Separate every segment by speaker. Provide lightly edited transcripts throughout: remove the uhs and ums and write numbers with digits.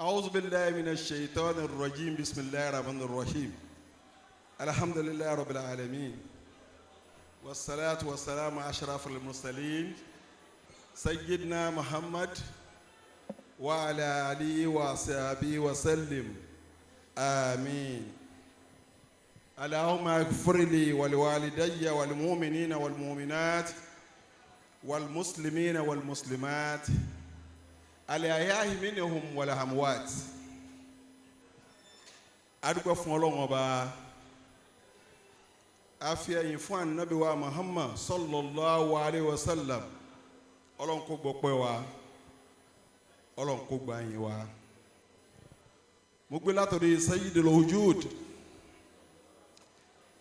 Speaker 1: أعوذ بالله من الشيطان الرجيم. بسم الله الرحمن الرحيم. الحمد لله رب العالمين، والصلاة والسلام على أشرف المرسلين، سيدنا محمد وعلى آله وصحبه وسلم، آمين. اللهم اغفر لي ولوالدي والمؤمنين والمؤمنات والمسلمين والمسلمات الأحياء منهم والأموات. Adúpẹ́ fún Ọlọ́run Ọba, a fi ẹ̀yìn fún Ànábì wa Muhammad sallallahu alayhi wa sallam. Ọlọ́run kó gbọpẹ́ wa, Ọlọ́run kó gba ẹ̀yìn wa. Mo gbé látọ̀dọ̀ sayyidul wujud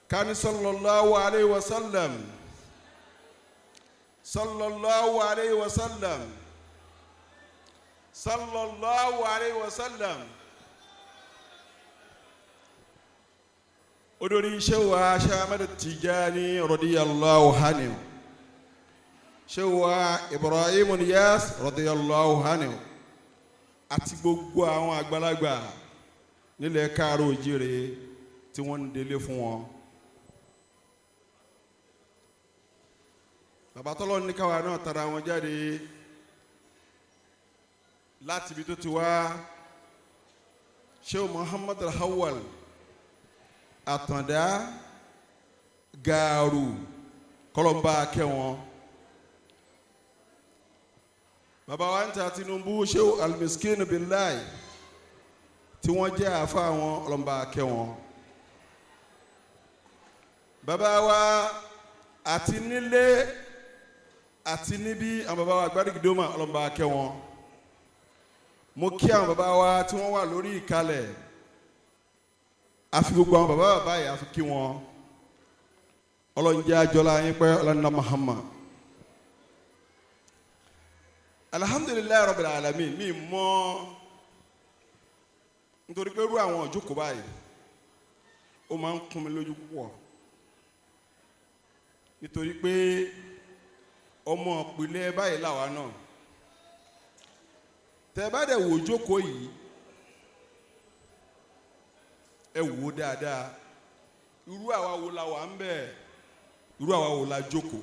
Speaker 1: kani sallallahu alayhi wa sallam, sallallahu alayhi wa sallam, sallallahu alayhi wa sallam. Odori Shewa Ahmad Tijani radiyallahu anhu, Shewa Ibrahim Niyas radiyallahu anhu, àti gbogbo àwọn àgbàlagbà nílẹ̀ káàró òjìrè tí wọ́n ń délé fún wọn. Bàbá tọ́lọ́ ní káwa náà tara wọn jáde láti ibi tó ti wá, Sheikh Muhammad Al-Awwal Àtàndá Gaaru, kọlọmba kẹwọn. Bàbá wa ń ta Tinubu, Sheikh Al-Miskin Billahi, tí wọ́n jẹ́ àfa wọn, ọlọmba kẹwọn. Bàbá wa àti nílé àti níbí, àwọn bàbá wa gbadegidoma, ọlọmba kẹwọn. Mo kí àwọn bàbá wa tí wọ́n wà lórí ìkàlẹ̀, àfi gbogbo àwọn bàbá bàbá yìí, àfi kí wọn. Ọlọ́njẹ́ àjọlá yín pẹ́ ọlọ́nà Muhammad. Alhamdulilayi rabbil alamin. Mi mọ́ nítorí pé irú àwọn ìjókòó báyìí, ó máa ń kún mi lójú púpọ̀, nítorí pé ọmọ ìpìlẹ̀ báyìí làwa náà. Tẹ bá dẹ̀ wò jókòó yìí, ẹ wò ó dáadáa, irú àwa wo la wà ń bẹ̀, irú àwa wo la jókòó?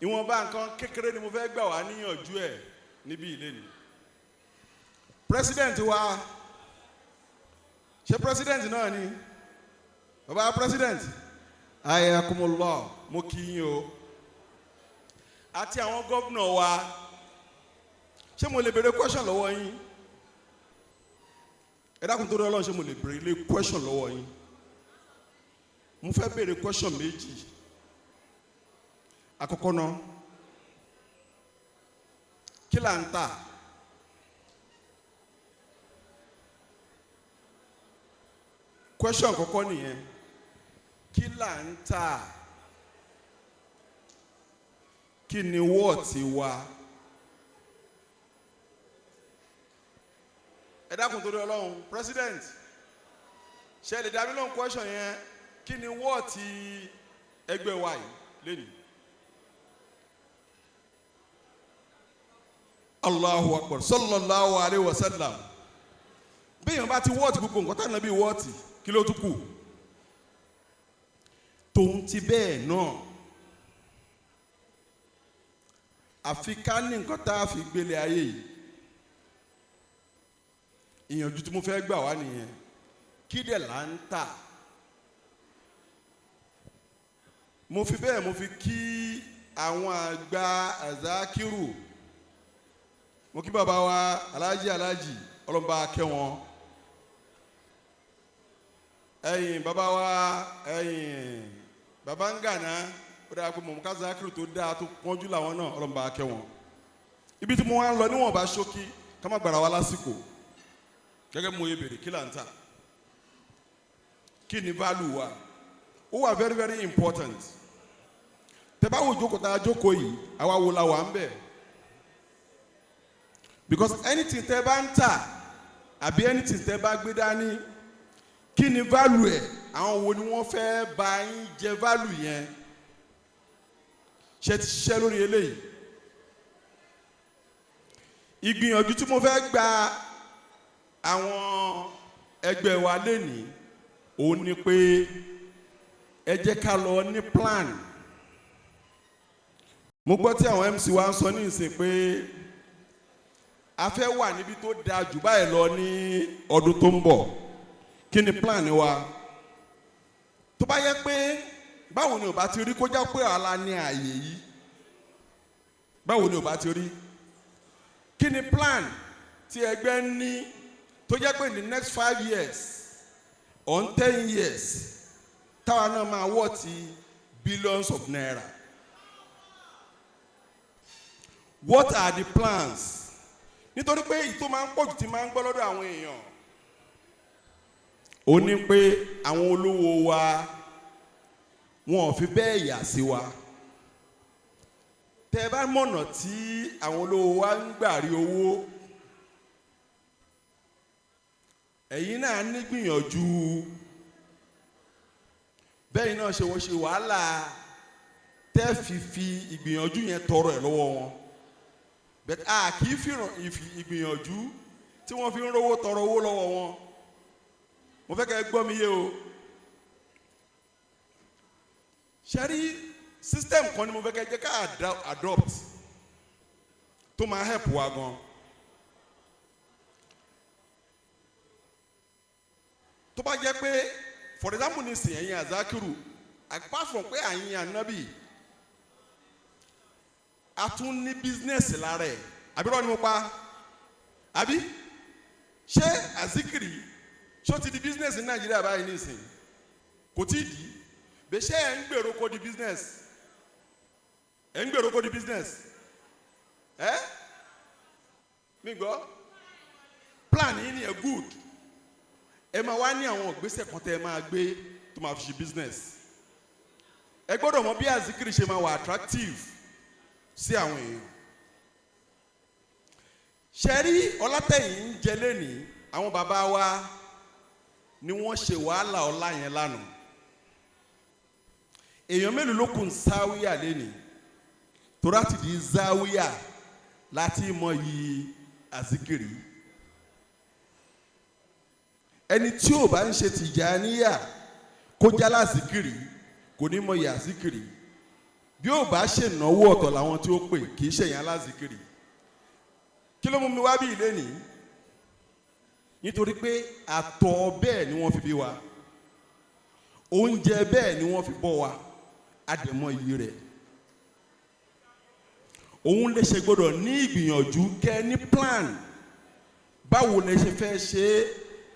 Speaker 1: Ìwọ̀nba nǹkan kékeré ni mo fẹ́ gbà wá níyànjú ẹ̀ níbí ilé ni. President wa, ṣé president náà ni bàbá president? Ayakumullah, mo kí yín o, àti àwọn gómìnà wa. Ṣé mo lè béèrè question lọ́wọ́ yín? Ẹ dákun, torí Ọlọ́run, ṣé mo lè béèrè lé question lọ́wọ́ yín? Mo fẹ́ béèrè question méjì. Àkọ́kọ́ náà, kí là ń tà? Question àkọ́kọ́ nìyẹn, kí là ń tà? Kí ni wọ́ọ̀tì wa? Ẹ dákun, torí Ọlọ́run, president, ṣe lè dá mi lóhùn question yẹn? Kí ni wọ́ọ̀tì ẹgbẹ́ wa yìí lẹ́nu? Allahu akbar, sallallahu alayhi wa sallam. Bẹ́ẹ̀ bá ti wọ́ọ̀tì gbogbo nǹkan tá nàbí wọ́ọ̀tì, kí ló tún kù? Tòun ti bẹ́ẹ̀ náà, àfi ká ní nǹkan tá a fi gbélé ayé yìí. Ìyànjú tí mo fẹ́ gbà wá nìyẹn. Kí dẹ̀ là ń tà? Mo fi bẹ́ẹ̀, mo fi kí àwọn àgbà azakiru, mo kí bàbá wa aláàjì, aláàjì, ọlọ́mọba kẹ́ wọn. Ẹ̀yìn bàbá wa, ẹ̀yìn bàbá ń gànà, ó dáa pé mọ̀mọ́ká zakiru tó dáa tó pọ́njú làwọn náà, ọlọ́mọba kẹ́ wọn. Ibi tí mo wá ń lọ níwọ̀nba ṣókí, ká má gbàrà wa lásìkò, gẹ́gẹ́ bí mo yẹ bèrè, kí là ń tà? Kí ni value wa? Ó wà very very important. Tẹ́ bá wo jókòó tá a jókòó yìí, àwa wo la wà ń bẹ̀? Because anything tẹ́ bá ń tà àbí anything tẹ́ bá gbé dání, kí ni value ẹ̀? Àwọn wo ni wọ́n fẹ́ bá yín jẹ value yẹn? Ṣe ti ṣiṣẹ́ lórí eléyìí? Ìgbìyànjú tí mo fẹ́ gba àwọn ẹgbẹ́ wa lénìí òun ni pé ẹ jẹ́ ká lọ ní plan. Mo gbọ́ tí àwọn MC wa ń sọ ní ìsìn pé a fẹ́ wà níbi tó dáa jù báyìí lọ ní ọdún tó ń bọ̀. Kí ni plan wa? Tó bá yẹ pé báwo ni ò bá ti rí kó já pé àwa ní ààyè yìí, báwo ni ò bá ti rí? Kí ni plan tí ẹgbẹ́ ń ní tó jẹ́ pé in the next 5 years or 10 years, táwa náà máa wọ́ ti billions of naira? What are the plans? Nítorí pé èyí tó máa ń pọ̀jù tí máa ń gbọ́ lọ́dọ̀ àwọn èèyàn ó ní pé àwọn olówó wa, wọn ò fi bẹ́ẹ̀ yà sí wa. Tẹ́ ẹ bá mọ̀nà tí àwọn olówó wa ń gbà rí owó, ẹ̀yin náà nígbìyànjú bẹ́ẹ̀ náà ṣe wọ́n ṣe wàhálà tẹ́ fi ìgbìyànjú yẹn tọrọ ẹ̀ lọ́wọ́ wọn. But a kì í fi ìgbìyànjú tí wọ́n fi ń rówó tọrọ owó lọ́wọ́ wọn. Mo fẹ́ kẹ́ ẹ gbọ́ mi yé o. Ṣẹ́rí system kan ni mo fẹ́ kẹ́ jẹ́ ká adopt tó máa help wa gan. Tó bá jẹ́ pé, for example, nísìnyí, ẹ̀yin azakiru, apart from pé àyìn ànábì, a tún ní business lára ẹ̀. Àbí irọ́ ni mo pa? Àbí ṣé azikiri ṣó ti di business ní Nàìjíríà báyìí nísìnyí? Kò tí ì di bẹ́ẹ̀. Ṣé ẹ̀ ń gbèrò kó di business? Ẹ̀ ń gbèrò kó di business? Ẹ́ mi gbọ́. Plan yìí ni ẹ good. Ẹ máa wá ní àwọn ìgbésẹ̀ kan tẹ́ ẹ máa gbé tó máa fi ṣe business. Ẹ gbọ́dọ̀ mọ bí azikiri ṣe máa wà attractive sí àwọn èèyàn. Ṣẹ́rí ọlátẹ̀yìn ń jẹ lẹ́nìí, àwọn bàbá wa ni wọ́n ṣe wàhálà ọlá yẹn lánàá. Èèyàn mélòó ló kù ń sáwíyà lẹ́nìí? Torí àti di záwíyà láti mọ yìí azikiri. Ẹni tí ò bá ń ṣe Tìjàníyà kó jálá azikiri, kò ní mọ yìí azikiri. Bí ó bá ṣènáwó, ọ̀tọ̀ làwọn tí ó pè, kì í ṣèyàn alázikiri. Kí ló mú mi wá bí ilé nìí? Nítorí pé àtọ̀ bẹ́ẹ̀ ni wọ́n fi bí wa, oúnjẹ bẹ́ẹ̀ ni wọ́n fi bọ́ wa, àdẹ̀mọ́ iyì rẹ̀. Òun lè ṣe gbọ́dọ̀ ní ìgbìyànjú kẹ́ ní plan. Báwo lè ṣe fẹ́ ṣe é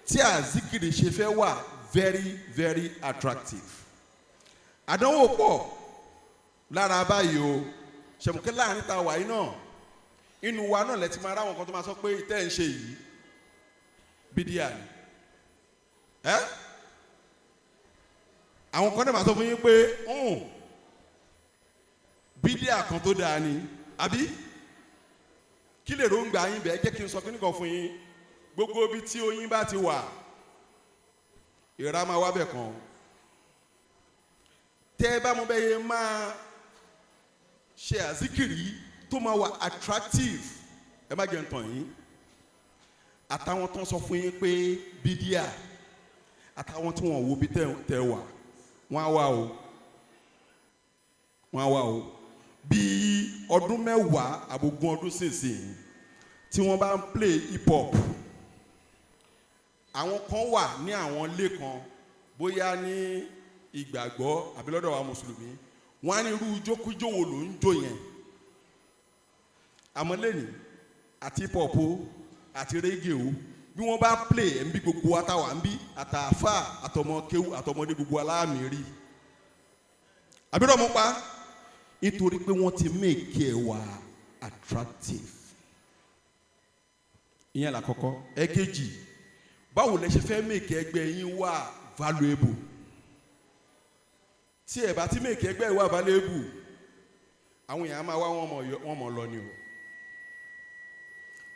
Speaker 1: tí àzíkìrì ṣe fẹ́ wà very very attractive? Àdánwò pọ̀ lára báyìí o. Ṣẹ̀mùkẹ́ láàrin ta wàyí náà, inú wa náà lẹ ti máa ráwọn kan tó máa sọ pé ìtẹ́ ń ṣe yìí, bídíà ni ẹ́. Àwọn kan náà máa sọ fún yín pé bídíà kan tó dáa ni. Àbí kí lè ròǹgbà yín bẹ́ẹ̀? Jẹ́ kí n sọ kíní kan fún yín. Gbogbo ibi tí oyin bá ti wà, ìra máa wá bẹ̀ kàn. Tẹ́ ẹ bá mo bẹ́ẹ̀ yẹ máa ṣe àzíkìrì tó máa wà attractive, ẹ má jẹ́ n tàn yín, àtàwọn tó ń sọ fún yín pé bídíà, àtàwọn tí wọ́n wo bí tẹ́ wà, wọ́n á wá o, wọ́n á wá o. Bíi ọdún 10 àbògún ọdún sínsìn, tí wọ́n bá ń play hip hop, àwọn kan wà ní àwọn ilé kan, bóyá ní ìgbàgbọ́ àbí lọ́dọ̀ wa mùsùlùmí, wọ́n á ní irú jókújó wo ló ń jó yẹn? Àmọ́ lẹ́nìí, àti hip hop o àti reggae o, bí wọ́n bá play ẹ̀ ń bí, gbogbo wa táwa ń bí, àtàfà, àtọmọ kéwú, àtọmọdé, gbogbo aláàmì rí. Àbúrò mo pa? Nítorí pé wọ́n ti make ẹ̀ wá attractive. Ìyẹn làkọ́kọ́. Ẹ̀kejì, báwo lẹ ṣe fẹ́ make ẹgbẹ́ yín wà valuable? Tí ẹ bá ti make ẹgbẹ́ wà valuable, àwọn èèyàn á máa wá wọn mọ̀ lọ ni o.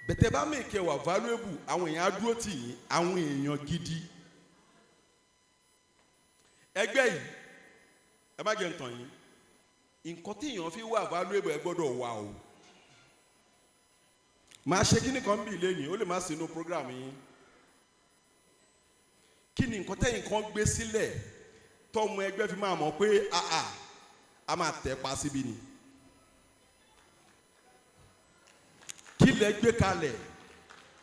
Speaker 1: Bẹ̀tẹ̀ bá make ẹ wà valuable, àwọn èèyàn á dúró tì yín, àwọn èèyàn gidi. Ẹgbẹ́ yìí, ẹ má jẹ́ n tàn yín, nǹkan tí èèyàn fi wà valuable, ẹ gbọ́dọ̀ wà o. Màá ṣe kíní kan bí lẹ́yìn, ó lè má sínú program yín. Kí ni nǹkan tẹ́yìn kan gbé sílẹ̀ tọ́mọ ẹgbẹ́ fi máa mọ̀ pé àà a máa tẹ̀ pa síbi ni? Kí lẹ gbé kalẹ̀?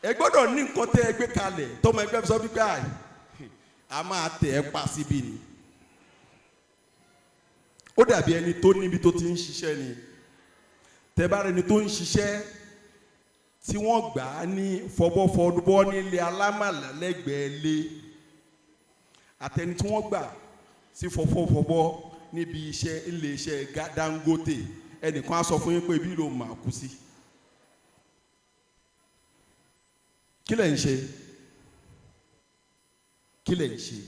Speaker 1: Ẹ gbọ́dọ̀ ní nǹkan tẹ́ ẹ gbé kalẹ̀ tọ́mọ ẹgbẹ́ fi sọ wípé àì a máa tẹ̀ ẹ́ pa síbi ni. Ó dàbí ẹni tó níbi tó ti ń ṣiṣẹ́ ni. Tẹ́ bá rẹni tó ń ṣiṣẹ́ tí wọ́n gbà á ní fọbọ́fọbọ́ nílé alámàlà lẹ́gbẹ̀ẹ́ lé, àtẹni tí wọ́n gbà sí fọfọ́fọbọ́ níbi iṣẹ́ iléeṣẹ́ Dangote, ẹnìkan á sọ fún yín pé ibi ló máa kú sí. Kí lẹ̀ ń ṣe? Kí lẹ̀ ń ṣe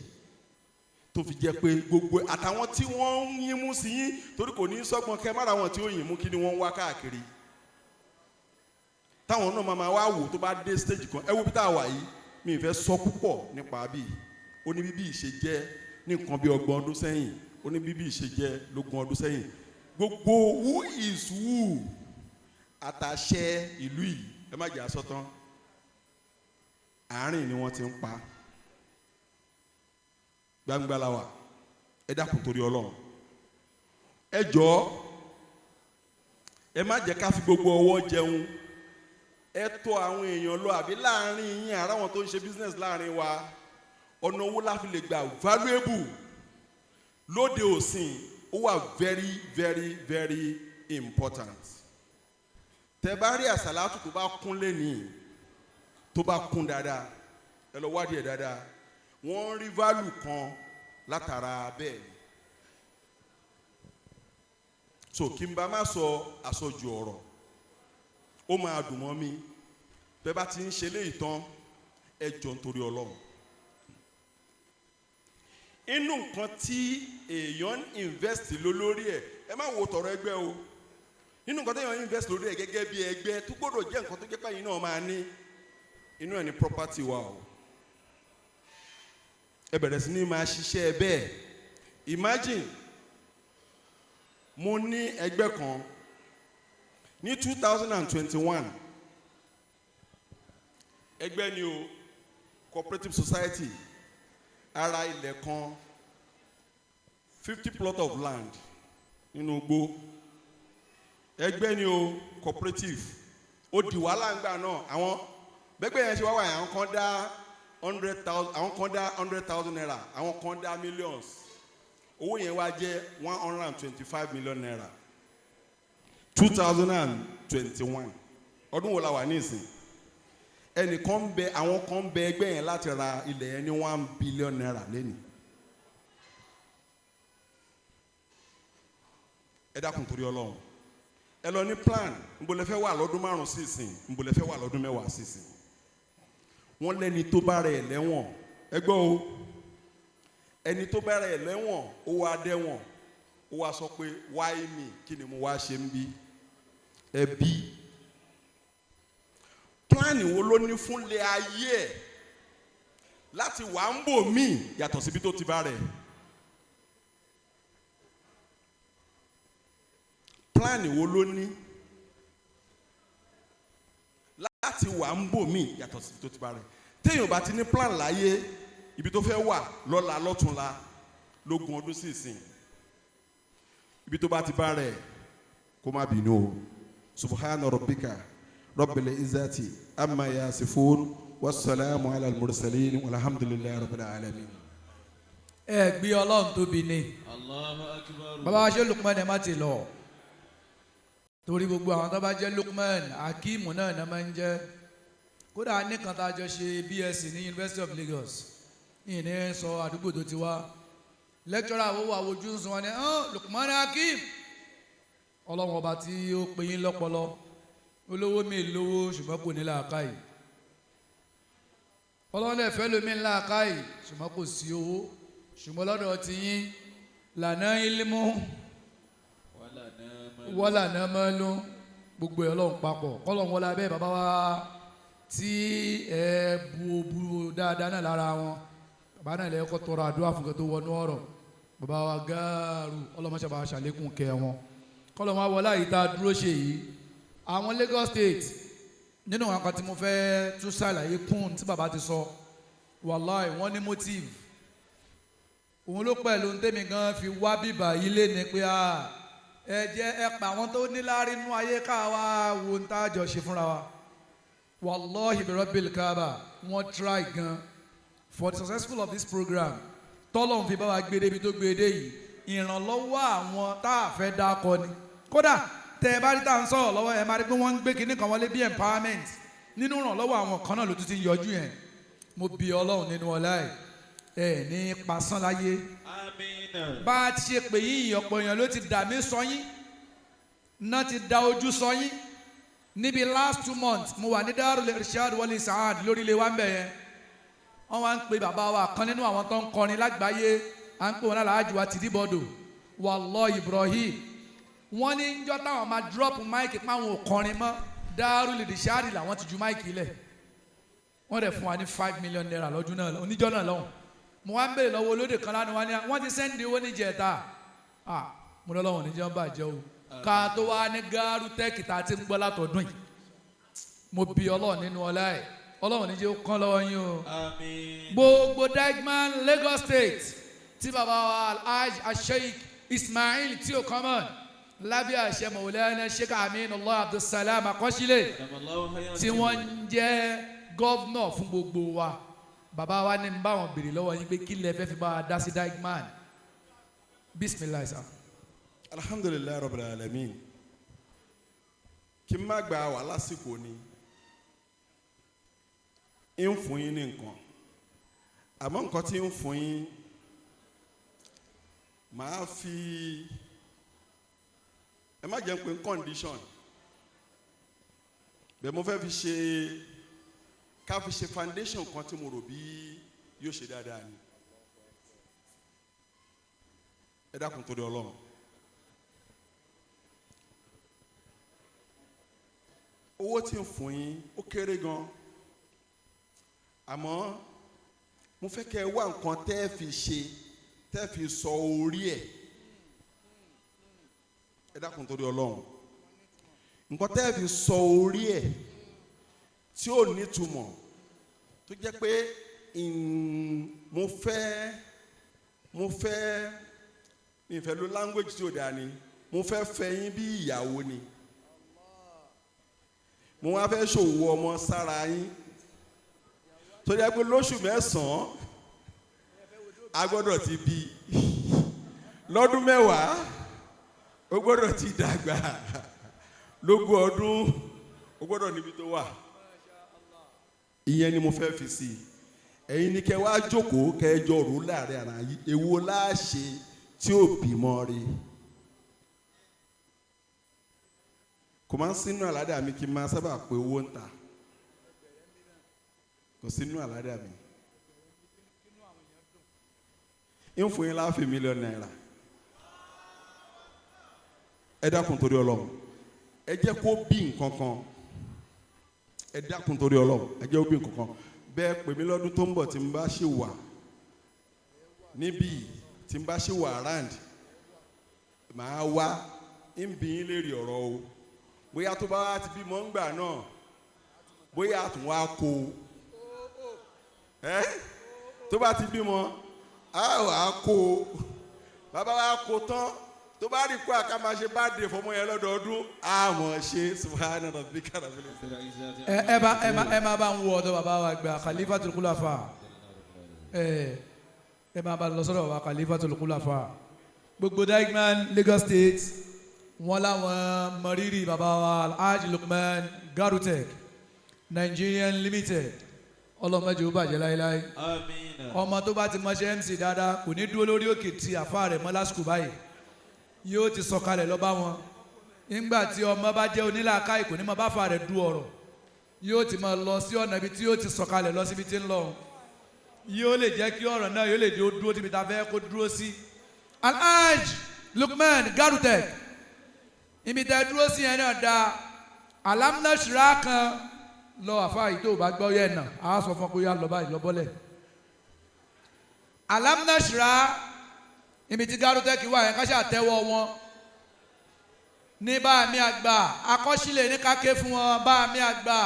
Speaker 1: tó fi jẹ́ pé gbogbo àtàwọn tí wọ́n ń yín mú sí yín, torí kò ní sọ́gbọ́n kẹ́ mára wọn tí ó yín mú, kí ni wọ́n ń wá káàkiri táwọn náà máa wá wò tó bá dé stage kan. Ẹ wo bí tá a wà yìí, mi ì fẹ́ sọ púpọ̀ nípa bí ó ní bíbí ìṣe jẹ́ ní nǹkan bí 30 ọdún sẹ́yìn, ó ní bíbí ìṣe jẹ́ lógún ọdún sẹ́yìn. Gbogbo who is who àtàṣẹ ìlú yìí, ẹ má jẹ́ àsọtán, àárín ni wọ́n ti ń pa gbangba la wà. Ẹ dákun torí Ọlọ́run, ẹ jọ̀ọ́, ẹ má jẹ́ ká fi gbogbo ọwọ́ jẹun. Ẹ tọ̀ àwọn èèyàn lọ àbí láàrin yín ara wọn tó ń ṣe business láàrin wa, ọ̀nà owó la fi lè gbà valuable lóde òsìn, ó wà very very very important. Tẹ́ bá rí àsàlátù tó bá kún lẹ́nìí, tó bá kún dáadáa, ẹ lọ wádìí ẹ̀ dáadáa, wọ́n rí value kan látara bẹ́ẹ̀. So kí n bá má sọ àsọjù ọ̀rọ̀, ó máa dùn mọ́ mi bẹ́ẹ̀ bá ti ń ṣe léyìí tán. Ẹ jọ nítorí Ọlọ́run, inú nǹkan tí èèyàn invest lórí ẹ̀, ẹ má wo tọ̀rọ̀ ẹgbẹ́ o. Nínú nǹkan tí èèyàn invest lórí ẹ̀ gẹ́gẹ́ bí ẹgbẹ́ tó gbọ́dọ̀ jẹ́ nǹkan tó jẹ́ pé ẹ̀yin náà máa ní inú ẹ̀ ní property wa o. Ẹ bẹ̀rẹ̀ sí ní máa ṣiṣẹ́ bẹ́ẹ̀. Imagine, mo ní ẹgbẹ́ kan ní 2021, ẹgbẹ́ ni o, cooperative society, ara ilẹ̀ kan, 50 plot of land nínú igbó. Ẹgbẹ́ ni o, cooperative. Ó di wàhálà ńgbà náà. Àwọn bẹ́gbẹ́ yẹn ṣe wá wà yẹn, àwọn kan dá 100,000, àwọn kan dá 100,000 naira, àwọn kan dá millions. Owó yẹn wá jẹ́ 125 million naira. 2021, ọdún wo la wà nísìn? Ẹnìkan ń bẹ, àwọn kan ń bẹ ẹgbẹ́ yẹn láti ra ilẹ̀ yẹn ní 1 billion naira lẹ́nu. Ẹ dákun torí Ọlọ́run, ẹ lọ ní plan. Nbo lẹ fẹ́ wà lọ́dún 5 sí ìsìn? Nbo lẹ fẹ́ wà lọ́dún 10 sí ìsìn? Wọ́n lẹ́ni tó bá rẹ̀ lẹ́wọ̀n, ẹ gbọ́ o, ẹni tó bá rẹ̀ lẹ́wọ̀n, ó wá dẹ́wọ̀n, ó wá sọ pé why me, kí ni mo wá ṣe ń bí? Ẹbí plan wo ló ní fúnlé ayé ẹ̀ láti wà ń bò míì yàtọ̀ síbi tó ti bá rẹ̀? Plan wo ló ní láti wà ń bò míì yàtọ̀ síbi tó ti bá rẹ̀? Téèyàn bá ti ní plan láyé, ibi tó fẹ́ wà lọ́la, lọ́túnla, lógún ọdún sí ìsìn, ibi tó bá ti bá rẹ̀, kó má bínú o. Subhana rabbika rabbil izzati amma yasifun, wasalaamu ala al-mursalin, walhamdulillahi rabbil alamin.
Speaker 2: Ẹ gbé Ọlọ́run tóbi ni.
Speaker 3: Allahu akbar.
Speaker 2: Bàbá wa ṣe Lukman, ẹ má ti lọ, torí gbogbo àwọn tó bá jẹ́ Lukman Akeem náà náà máa ń jẹ́. Kódà nìkan tá a jọ ṣe BSc ní University of Lagos, ní ìní sọ àdúgbò tó ti wá, lecturer wo wà wojú ń sọ wọn ni Lukman Akeem. Ọlọ́run ọba tí ó pe yín lọ́pọlọ, olówó mi lówó ṣùgbọ́n kò ní làákàyè, Ọlọ́run lè fẹ́ lómi làákàyè ṣùgbọ́n kò sí owó, ṣùgbọ́n lọ́dọ̀ ti yín lànà ilmu wọ́là náà máa ń lò gbogbo ẹ̀ Ọlọ́run papọ̀. Kọ́lọ́run wọlé abẹ́ bàbá wa tí ẹ bu bu dáadáa náà lára wọn, bàbá náà lẹ́yìn kọ́ tọrọ àdúrà fún kẹ́ tó wọnú ọ̀rọ̀. Bàbá wa gáàrú, ọlọ́mọṣẹ́ bá ṣàlékún kẹ́ wọn. Kọ́lọ́run wa wọlé àyíká dúró ṣe yìí. Àwọn Lagos State Nínú àwọn kan tí mo fẹ́ tún ṣàlàyé kún tí bàbá ti sọ, wàláì wọ́n ní motive. Òun ló pẹ̀lú tèmi gan fi wá bíbà yìí lé ní pé ẹ jẹ́ ẹ pa àwọn tó níláárí nú ayé ká wá wo ń tá a jọ ṣe fúnra wa. Wàláhì bi rabbil kaaba, wọ́n try gan for the successful of this program. Tọ́lọ́hún fi bá wa gbé débi tó gbé dé yìí, ìrànlọ́wọ́ àwọn tá a fẹ́ dákọ ni. Kódà tẹ ẹ bá rí tá à ń sọ̀rọ̀ lọ́wọ́, ẹ máa rí pé wọ́n ń gbé kinní kan wọlé bí empowerment. Nínú ìrànlọ́wọ́ àwọn kan náà ló tún ti ń yọjú yẹn. Mo bi Ọlọ́run nínú ọlá ẹ̀, ẹ ní pasán láyé.
Speaker 3: Amina.
Speaker 2: Bá a ti ṣe pè yín, ọ̀pọ̀ èèyàn ló ti dà mí sọ yín náà, ti da ojú sọ yín. Níbi last 2 months, mo wà ní Darul Irshad Wali Saad lórí ilé wa ń bẹ̀ yẹn. Wọ́n wá ń pe bàbá wa kan nínú àwọn tó ń kọrin lágbàáyé, à ń pè wọn Alhaji wa Tìdíbọ̀dọ̀ Wallahi Ibrahim. Wọ́n ní njọ́ táwọn máa drop mic páwọn ò kọrin mọ́, Darul Irshad làwọn ti ju mic lẹ̀. Wọ́n dẹ̀ fún wa ní ₦5 million lọ́dún náà, oníjọ́ náà lọ́hùn. Mo wá ń béèrè lọ́wọ́ olóde kan lánàá, wá ní wọ́n ti send owó níjẹta. Ah, mo lọ́wọ́ níjọ́ ń bàjẹ́ o, ká tó wá ní gáárù tẹ́kì tá a ti ń gbọ́ látọ̀dún yìí. Mo bi Ọlọ́run nínú ọlá ẹ̀, Ọlọ́run níjẹ́ ó kán lọ́wọ́ yín o.
Speaker 3: Àmín.
Speaker 2: Gbogbo Degman Lagos State tí bàbá wa Alhaji Asheik Ismail tí ó kọ́mọ̀ lábẹ́ àṣẹ Mawlana Sheikh Aminullah Abdulsalam Akọ́sílẹ̀, tí wọ́n ń jẹ́ governor fún gbogbo wa, bàbá wa ní n bá wọn béèrè lọ́wọ́ yín pé kí lẹ fẹ́ fi bá wa dá sí Degman. Bismillah sir.
Speaker 1: Alhamdulilayi rabbil alamin. Kí n má gba wà lásìkò ni ń fún yín ní nǹkan, àmọ́ nǹkan tí ń fún yín, màá fi ẹ má jẹ́ pé condition bẹ́ẹ̀. Mo fẹ́ fi ṣe ká fi ṣe foundation kan tí mo rò bí yóò ṣe dáadáa ni. Ẹ dákun torí Ọlọ́run. Owó tí ń fún yín ó kéré gan, àmọ́ mo fẹ́ kẹ́ ẹ wá nǹkan tẹ́ ẹ fi ṣe, tẹ́ ẹ fi sọ orí ẹ̀. Ẹ dákun torí Ọlọ́run, nǹkan tẹ́ ẹ fi sọ orí ẹ̀ tí ò nítumọ̀, tó jẹ́ pé mo fẹ́ mi fẹ́ lo language tí ò dáa ni, mo fẹ́ fẹ́ yín bí ìyàwó ni. Mo wá fẹ́ ṣòwò ọmọ sára yín, tó jẹ́ pé lóṣù 9 a gbọ́dọ̀ ti bí, lọ́dún 10 ó gbọ́dọ̀ ti dàgbà, lógún ọdún ó gbọ́dọ̀ níbi tó wà. Ìyẹn ni mo fẹ́ fi sí i. Ẹ̀yin ni kẹ́ wá jókòó, kẹ́ ẹ jọ rò láàrin ara yín, èwo la ṣe tí ò bímọ rí. Kò máa ń sínú àládà mi kí n máa sábà pé owó ń ta, kò sínú àládà mi. Ń fún yín láàfin ₦1 million. Ẹ dákun torí Ọlọ́run, ẹ jẹ́ kó bí nǹkan kan. Ẹ dákun torí Ọlọ́run, ẹ jẹ́ kó bí nǹkan kan. Bẹ́ẹ̀ pè mí lọ́dún tó ń bọ̀, tí n bá ṣì wà níbí, tí n bá ṣì wà around, màá wá ń bí yín léèrè ọ̀rọ̀ o. Bóyá tó bá wá ti bímọ ń gbà náà, bóyá àtún wá kó o ẹ, tó bá ti bímọ, á wà á kó o. Bàbá wa kó tán, tó bá rí kó àká máa ṣe bá dé fọmọ yẹn lọ́dọọdún, á mọ̀ ṣe. Subhana rabbika rabbil izzati.
Speaker 2: Ẹ ẹ bá ẹ má ẹ má bá ń wo ọ̀dọ̀ bàbá wa gbà Khalifatul Khulafa. Ẹ ẹ má bá lọ sọ́dọ̀ bàbá Khalifatul Khulafa. Gbogbo Degman Lagos State, wọn làwọn mọrírì bàbá wa Alhaji Lukman Garutek Nigerian Limited. Ọlọ́mọdé ó bàjẹ́ láéláé.
Speaker 3: Amina.
Speaker 2: Ọmọ tó bá ti mọṣẹ́ MC dáadáa kò ní dúró lórí òkè tí àfa rẹ̀ mọ́ lásìkò báyìí, yóò ti sọ̀kalẹ̀ lọ bá wọn. Nígbà tí ọmọ bá jẹ́ onílàákàyè, kò ní mọ bá fa rẹ̀ du ọ̀rọ̀, yóò ti máa lọ sí ọ̀nà ibi tí yóò ti sọ̀kalẹ̀ lọ síbi tí ń lọ. Yóò lè jẹ́ kí ọ̀rọ̀ náà yóò lè dúró síbi tá a fẹ́ kó dúró sí. Alhaj Lukman Garutek, ibi tẹ́ dúró sí yẹn náà da alámúnáṣírà kan lọ. Àfa yìí tó o bá gbọ́ yẹn náà, a sọ fún ọ pé yà lọ báyìí, lọ bọ́lẹ̀ alámúnáṣírà. Ibi tí Garutek wà yẹn, ká ṣàtẹ́wọ́ wọn ní bá mi àgbà akọ́sílẹ̀ ní káké fún wọn bá mi àgbà.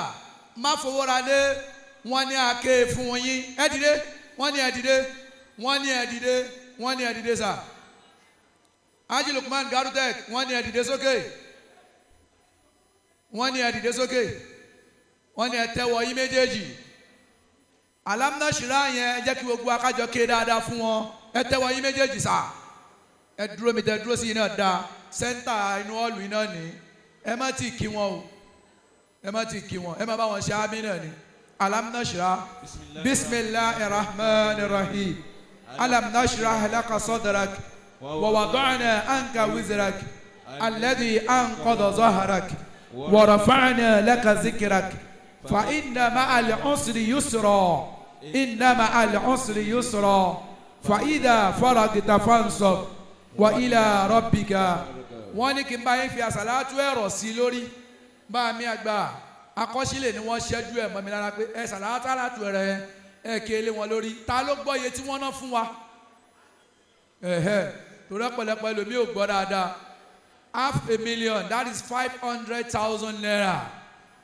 Speaker 2: Máfowóralé wọ́n ní ake fún yín. Ẹ dìde, wọ́n ní ẹ dìde, wọ́n ní ẹ dìde, wọ́n ní ẹ dìde sà. Haji Lukman Garutek wọ́n ní ẹ dìde sókè, wọ́n ní ẹ dìde sókè, wọ́n ní ẹ tẹ́wọ́ yín méjèèjì. Alámúnáṣírá yẹn ẹ jẹ́ kí gbogbo akájọ ké dáadáa fún wọn. Ẹ tẹ́wọ́ yín méjèèjì sà. Ẹ dúró mi tẹ dúró sí iná da sẹ́ńtà inú ọ̀lù iná ní. Ẹ má ti kí wọn o, ẹ má ti kí wọn, ẹ má bá wọn ṣe ámì náà ni. Alámúnáṣírá bisimilahi rahman rahim alámúnáṣírá laka sadrak wa wada'na anka wizrak alladhi anqadha zahrak wa rafa'na laka zikrak fa inna ma'al usri yusra inna ma'al usri yusra fa idha faragta fansab wa ila rabbika. Wọ́n ní kí n bá yín fi àsàlátù ẹ̀rọ sí lórí. Bá mi àgbà akọ́sílẹ̀ ni wọ́n ṣẹ́jú ẹ̀ mọ́ mi lára pé ẹ sàlátù àlátù ẹ̀rẹ̀ ẹ̀ kéle wọn lórí. Ta ló gbọ́ iye tí wọ́n ná fún wa? Ẹ̀hẹ́, torí ọ̀pọ̀lọpọ̀ ẹlòmíì ò gbọ́ dáadáa. 500,000, that is 500,000 naira.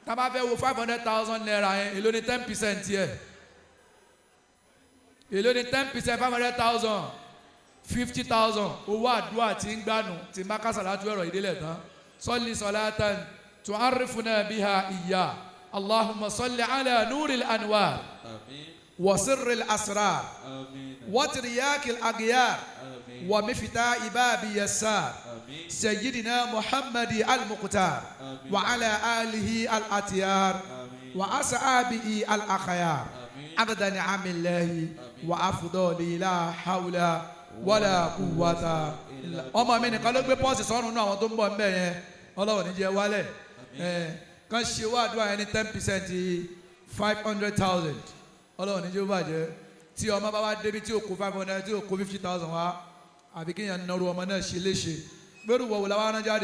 Speaker 2: Tá a bá fẹ́ wo 500,000 naira yẹn, èló ni 10% yẹ? Èló ni 10% 500,000? 50,000. Owó àdúrà tí ń gbànú tí má kásàlátú ẹ̀rọ ìdílé tán. Sọ́lì sọ́látàn tu'arrifuna biha ìyá Allahumma salli ala nuril anwar
Speaker 3: Àmín.
Speaker 2: wa sirril asrar
Speaker 3: Àmín.
Speaker 2: wa tiryakil aghyar
Speaker 3: Àmín.
Speaker 2: wa miftahi babi yassar
Speaker 3: Àmín.
Speaker 2: sayyidina Muhammadi al-Muqtar
Speaker 3: Àmín.
Speaker 2: wa ala alihi al-atiyar
Speaker 3: Àmín.
Speaker 2: wa ashabihi al-akhyar
Speaker 3: Àmín.
Speaker 2: adada ni'amillahi wa afdali la hawla wala quwwata illa. Ọmọ mi nìkan ló gbé pọ́ọ̀sì sọ́run náà, àwọn tó ń bọ̀ ńbẹ̀ yẹn ọlọ́run ní jẹ́ wálẹ̀ ẹ̀ kàn ṣe wá àdúrà yẹn ní 10% 500,000, ọlọ́run ní jẹ́ ó bàjẹ́. Tí ọmọ bá wá débi tí ò kó 500, tí ò kó 50,000 wá, àbí kéèyàn nọrú ọmọ náà ṣe léṣe gbẹ́rù wọ̀wọ̀ làwọn arán jáde.